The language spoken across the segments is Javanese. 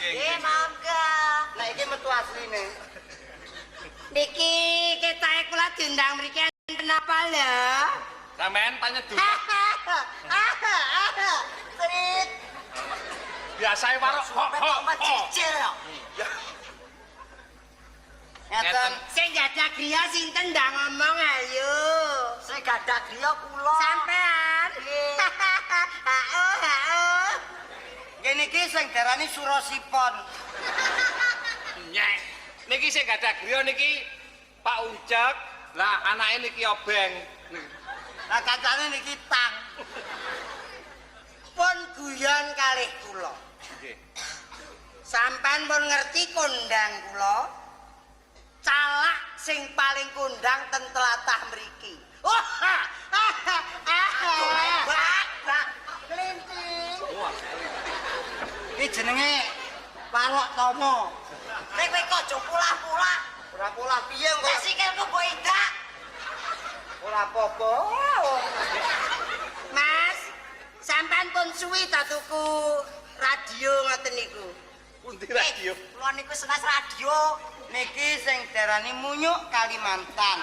Nggih, mangga. Nek iki metu asline. Niki ketoke kula diundang mriki enten apa lho? Sampean panyedu. Srit. Biasae warok kok Kok mencicil kok. Ngeten. Sing gadah griya sinten ndak ngomong ayo. Sing gadah griya kula. Sampean. Nggih. Hao hao. Ngene iki sing darani Surasipon. Nyek. Niki sing gadah griya niki Pak Uncek. Lah anake niki Obeng. Lah kancane niki Tang. Pun guyon kalih kula. Nggih. Sampean pun ngerti kondang kula. Calak sing paling kondang ten tlatah mriki. Wah. Bak, bak. Klinting. Wah. Iki jenenge Warok Tomo. Nek kowe kok aja polah-polah. Ora polah piye kok. Lah sikilku mbok indak. Ora apa-apa. Mas, sampean pun suwi ta tuku radio ngoten niku. Pundi radio? Kula niku senas radio. Niki sing darani Munyuk Kalimantan.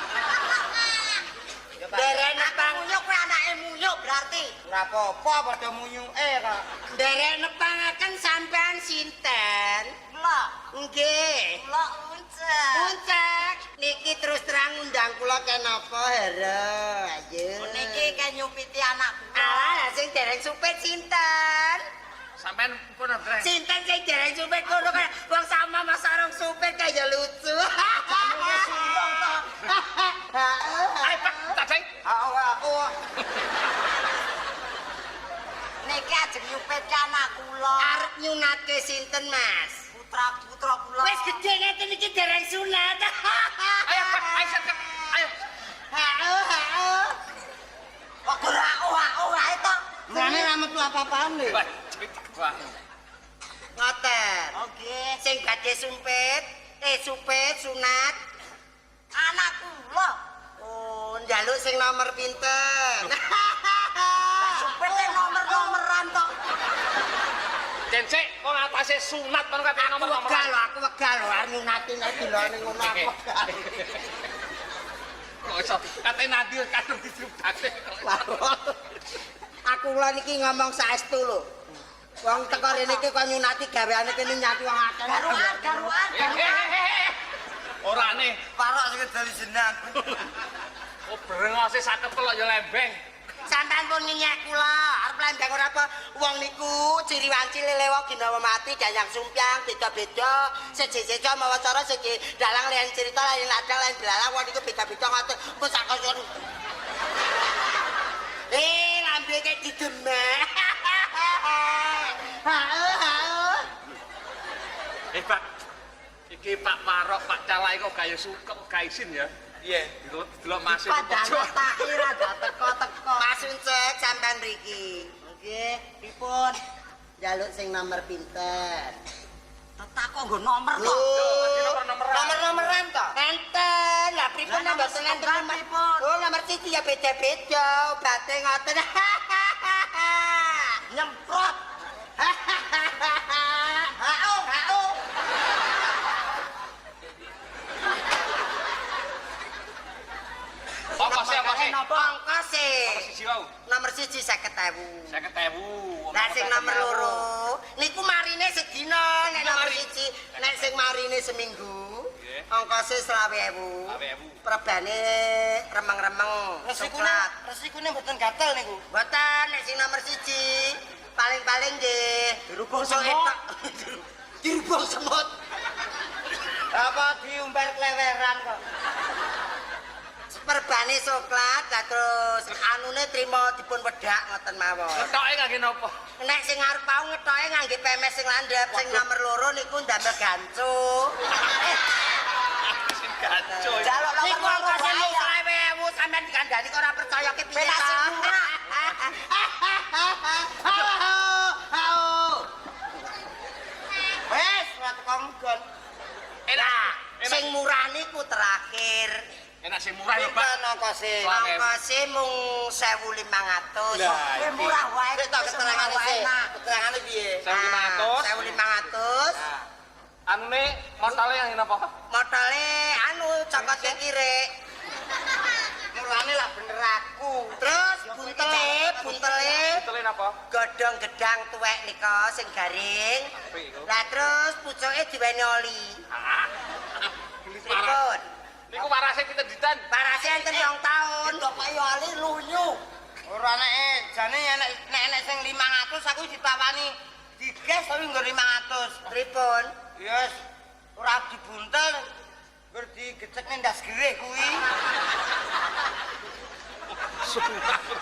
Ya, Pak. Derek Aku nepang, munyuk kowe anake munyuk berarti. Ora apa-apa padha munyuke kok. derek nepangaken sampean sinten? Kula, Nggih. kula uncek. Puncak niki terus terang undang kula kenapa hera ayo. Niki kan nyupiti anak kula. Alah lah sing dereng supit sinten? Sampean pun dereng. Sinten sing dereng supit kono kaya wong sama masa rong supit kaya lucu. Sombong to. Ayo Pak, tak ceng. Aku. Niki ajeng nyupiti anak kula. Arep nyunatke sinten, Mas? Putra-putra kula. Wis gedhe ngeten iki dereng sunat. Ayo Pak, ayo siap. Ayo. Hao hao. Kok ora owa-owa wae to. Mulane ra metu apa-apane. Wah, cerita Pak. Ngoten. Oke. Sing badhe sumpit, supit sunat. Anak kula. Oh, njaluk sing nomor pinten? Lah supite nomor-nomoran to. Cencek kok ngatasé sunat kono kate Aku wegah nomor-nomoran. lho, aku wegah lho arep nyunati nek dilone ngono aku wegah. Kok iso kate nanti kadung disubate kok. Aku kula niki ngomong saestu lho. Wong teko rene iki kok nyunati gaweane kene nyati wong akeh. Garuan, garuan, garuan. Ora nih. Parok sing ngedoli jenang. Oh brengose saged telok ya lembeng. Sampean pun ngenyek kula, arep lembeng ora apa. Wong niku ciri wanci lelewa ginawa mati ganyang sumpiang beda-beda. Seje-seje mawa cara seje dalang lain cerita lain ladang lain belalang wong niku beda-beda ngoten. Pun sak koson. Lambe kayak didemek. Hao hao. Pak. Iki Pak Warok, Pak Calai kok gaya suka kok gak isin ya. Piye? Delok Mas iki Padahal pojok. tahi rada teko-teko. Mas Uncek sampean mriki. Nggih, pripun? Njaluk sing nomor pinten? Tetak kok nggo nomor to. Nomor-nomoran. Nomor-nomoran to. Enten, lah pripun Lah, nomor mboten enten setunggal nomor. pripun? Oh, nomor siji ya beda-beda, obate ngoten. Nyemprot. Hao, hao. Apa sih apa sih? Napa? Ongkose. Nomor siji wau. Nomor siji 50.000. 50.000. Lah sing nomor loro niku marine sedina, nek nomor siji, nek sing marine seminggu, Nggih. ongkose 25.000. 25.000. Perbane remeng-remeng. Resikune coklat. resikune mboten gatel niku. Mboten nek sing nomor siji paling-paling nggih Dirubung busuk semut. etok. Dirubung semut. Apa diumbar kleweran kok. Perbane coklat lah terus anune trimo dipun wedhak ngoten mawon. Ngetoke kangge napa? Nek sing arep pau ngetoke ngangge pemes sing landhep, sing nomor loro niku ndamel ganco. Sing ganco. Jaluk nomor Niku loro ongkose wae mung ya. 20.000 sampean dikandani kok ora percaya ki piye Penak ta? sing murah. Hao. Wes, ora teko nggon. Enak. Enak. Sing murah niku terakhir. Enak sing murah ya, Pak. Pinten ongkose? Selawe. Ongkose mung 1.500. Lah, Kowe iki. murah wae. Sik tak keterangane sik. Enak. Keterangane piye? 1.500. 1.500. Anune motole yang napa? Motole anu cokot ke kiri. Mulane lah bener aku. Terus buntele, buntele Buntele napa? godhong gedang tuwek nika sing garing. Apik iku. Lah terus pucuke diweni oli. Pripun? Niku warase pinten dinten? Warase enten 2 taun. Kok yo ali lunyu. Ora nek jane nek enek sing 500 aku ditawani diges tapi nggo 500. Pripun? Yes, ora dibuntel. Gur digecekne ndas gereh kuwi.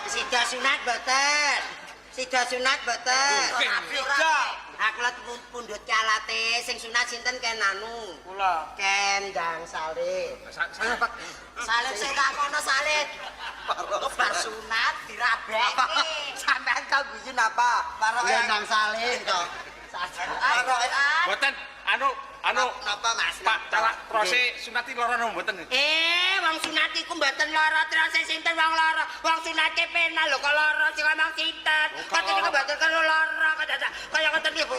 Sida sunat mboten? Sida sunat mboten? Sida. Ha kula pundhut alate sing sunat sinten ken anu? Kula. Ken Ndang Salib. Saya Pak. Salib sing tak kono salib. Bar sunat dirabeke. Sampean kok guyu napa? Parok Ya Ndang Salib to. Parok Mboten anu anu Napa Mas? Pak calak trose sunat iki lara napa mboten? Eh, wong sunat iku mboten lara trose sinten wong lara. Wong sunate pena lho kok lara sing ngomong sinten. Kok Kok niku mboten karo lara kok dadak kaya ngoten iki, Bu.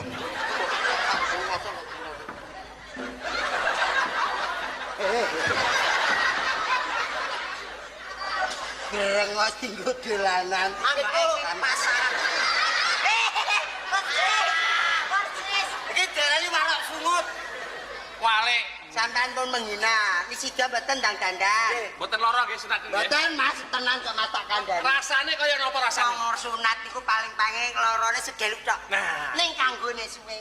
Grengos dinggo dolanan. Iku pasaran. Persis. Persis. Iki diarani warok sungut. Wale. Sampean pun menghina. Wis sida mboten ndang dandan. Mboten lara nggih sunat nggih. Mboten Mas, tenan kok Mas tak kandhani. Rasane kaya napa rasane? Wong sunat niku paling-paling lorone sedeluk tok. Nah. Ning kanggone suwe.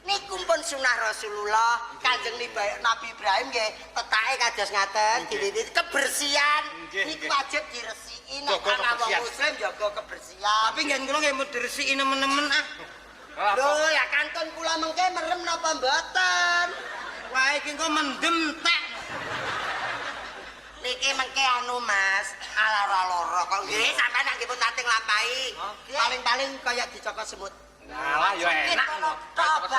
Niku pun sunah Rasulullah, Kanjeng Nabi Ibrahim nggih tetake kados ngaten, diwiwiti kebersihan. Nggih, Niku nggih. wajib diresiki nek Jaga ana wong kebersihan. muslim jaga kebersihan. Tapi ngen kula nggih mung diresiki nemen-nemen ah. Lha Lho, ya kantun kula mengke merem napa mboten? Wah iki engko mendem tek. Niki mengke anu Mas, alara-lara kok nggih sampean nek nggih pun nate nglampahi. Paling-paling kaya dicokot semut. Alah ya enak.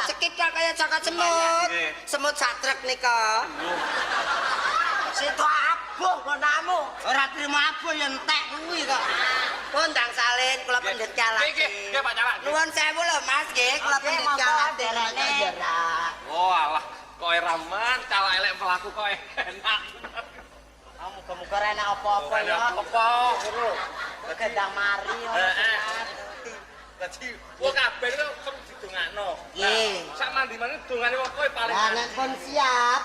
Sekit kok kaya cokot semut. Nggih. Semut satrek nika. Situ abuh ngonamu. Ora trimo abuh ya entek kuwi kok. Pun ndang salin kula pendhet calak. Nggih, nggih, nggih, Pak Calak. Nggih. Nuwun sewu lho Mas nggih, kula Nggih, pendhet monggo, calak derene. Oh alah, kok raman calak elek mlaku kok enak. Ah muga-muga ora enak apa-apa ya. Apa ngono lho. Gendang mari ngono. Heeh. Dadi wong kabeh itu perlu didongakno. Nggih. Sak mandi-mandi dongane wong kowe paling. Lah nek pun siap,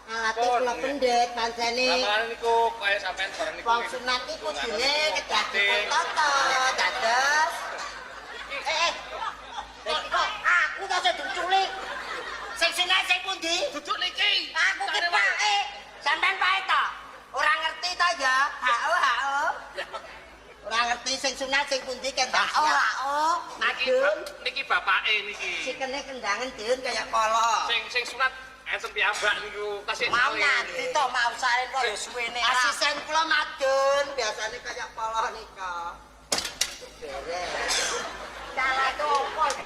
alate Pun, kula nggih. pendhet pancene. Ramalan niku kaya sampean bareng niku. Wong sunat iki kudune kedah dipun tata dados. Eh, eh. Kok aku ta sing diculik. Sing sunat sing pundi? Duduk niki. Aku ki pake. Sampean pae to? Ora ngerti to ya? Hao hao. Ora ngerti sing sunat sing pundi kendang Hao siap. hao. Madun Niki bapake niki. sikene kendangan diun kaya polo. Sing sing sunat enten piyambak niku tasih Mau salin. nanti to mau salin kok ya suwene. Asisten kula madun biasane kaya polo nika. Beres. Calak opo iki?